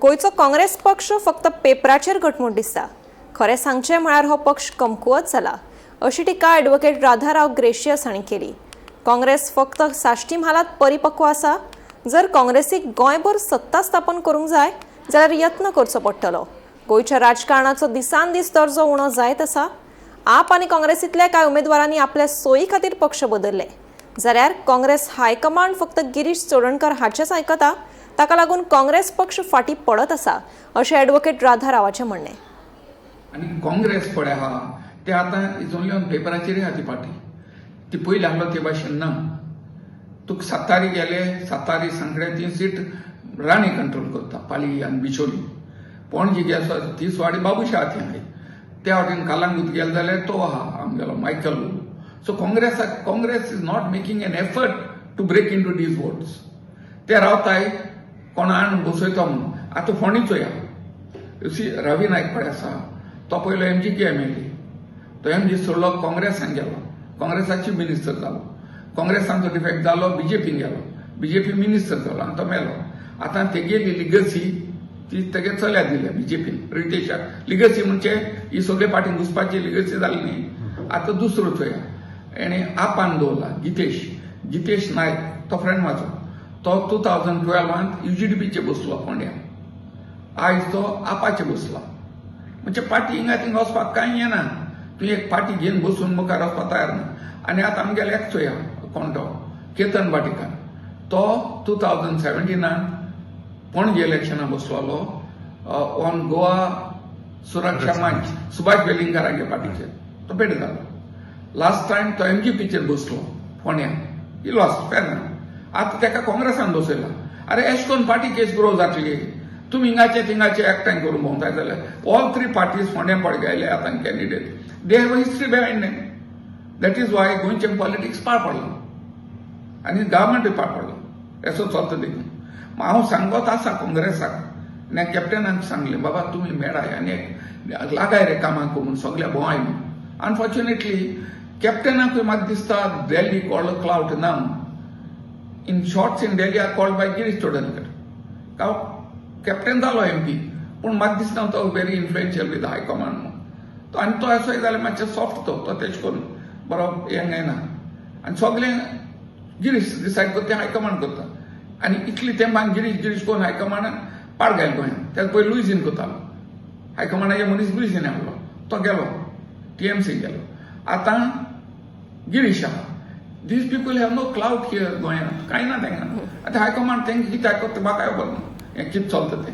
गोंयचो काँग्रेस पक्ष फक्त पेपराचेर घटमूट दिसता. खरें सांगचें म्हळ्यार हो पक्ष कमकुवत जाला, अशी टिका ॲडव्होकेट राधाराव ग्रेशियस हांणी केली. काँग्रेस फक्त साश्टी म्हालांत परिपक्व आसा. जर काँग्रेसीक गोंयभर सत्ता स्थापन करूंक जाय जाल्यार यत्न करचो पडटलो. गोंयच्या राजकारणाचो दिसान दीस दर्जो उणो जायत आसा. आप आनी काँग्रेसींतल्या कांय उमेदवारांनी आपल्या सोयी खातीर पक्ष बदलले, जाल्यार काँग्रेस हायकमांड फक्त गिरीश चोडणकर हाचेच आयकता. ताका लागून काँग्रेस पक्ष फाटीं पडत आसा, अशें ॲडव्होकेट राधा रावाचें म्हणणें. आनी काँग्रेस पळय आहा ते आतां is only on पेपराचेर आहा ती पार्टी. ती पयलीं आहलो ते भाशेन ना. तुका सातारी गेले, सातारी, सांकड्या ती सीट राणे कंट्रोल करता, पाली आनी बिचोली. पणजी गेलो, तिसवाडी बाबूशा ती आहाय. त्या वाटेन कालांगूत गेले जाल्यार तो आहा आमगेलो मायकल लोबो. सो काँग्रेसाक, Congress is not making an effort to break into these votes. ते रावताय कोणा हाडून बसयतो म्हणून. आतां फोंडें चोया. You see, Ravi Naik पळय आसा, तो पयलो एमजीके एमएलए. तो एमजी सोडलो, काँग्रेसान गेलो, काँग्रेसाची मिनिस्टर जालो. काँग्रेसान तो डिफेक्ट जालो, बीजेपीन गेलो, बीजेपी मिनिस्टर जालो आनी तो मेलो. आतां तेगेली लिगसी ती तेगे चल्या दिल्या बीजेपीन, रितेशाक. लिगसी म्हणजे ही सगळे पार्टीन घुसपाची लिगसी जाली न्ही. आतां दुसरो चोया, हेणे आपान दवरला गितेश, गितेश नायक. तो फ्रेंड म्हाजो. तो 2012त युजीडीपीचे बसलो फोंड्या. आयज तो आपाचे बसला. म्हणजे पार्टी हिंगा थिंगा वचपाक कांय येना. तूं एक पार्टी घेवन बसून मुखार वचपाक तयार ना. आनी आतां आमगेले एक चोया, कोण तो, केतन भाटीकार. तो 2017नान पणजे इलेक्शना बसलोलो ऑन गोवा सुरक्षा मंच, सुभाष वेलिंगकारागे पार्टीचेर. तो पेड जालो. लास्ट टायम तो एमजीपीचेर बसलो फोंड्या, ही लॉस्ट फेर ना. आतां तेका काँग्रेसान बसयला. अरे, एश कोन पार्टी केस ग्रो जातली? तुमी हिंगाचे थिंगाचे एकठांय करून भोंवताय जाल्यार, ऑल थ्री पार्टीज फोंड्या पळय गेले आतां candidate, they have a history behind them. That is why गोंयचें पॉलिटिक्स पाड पडलां आनी गव्हर्मेंटूय पाड पडलां. असो चलता देखून हांव सांगत आसा काँग्रेसाक आनी कॅप्टनाक सांगलें, बाबा, तुमी मेळाय आनी एक लागाय रे कामाक म्हणून, सगल्या भोंवाय म्हणून. अनफॉर्च्युनेटली कॅप्टनाकूय म्हाका दिसता दिल्ली कॉल्ड क्लाउट ना. In shots in Delhi are called by Girish Chodankar. का कॅप्टन जालो एमपी, पूण म्हाका दिसना तो very influential with high command म्हणून तो. आनी तो असोय जाल्यार मातशें सॉफ्ट तो, तो तेश करून बरो हें येना. आनी सगळें गिरीश डिसायड करता, तें हायकमांड करता. आनी इतली तेंपान गिरीश गिरीश कोण हायकमांडान पाड घायल गोंयांत. तेका पयलीं लुईझीन करतालो. हायकमांडाचे मनीस लुईझीन आहलो, तो गेलो, टीएमसी गेलो. आतां गिरीश आहा. These people have no clout here. गोंयांत कांय ना तांकां. आतां हायकमांड तांकां कितें आयकता, म्हाका खबर ना हें कितें चलता तें.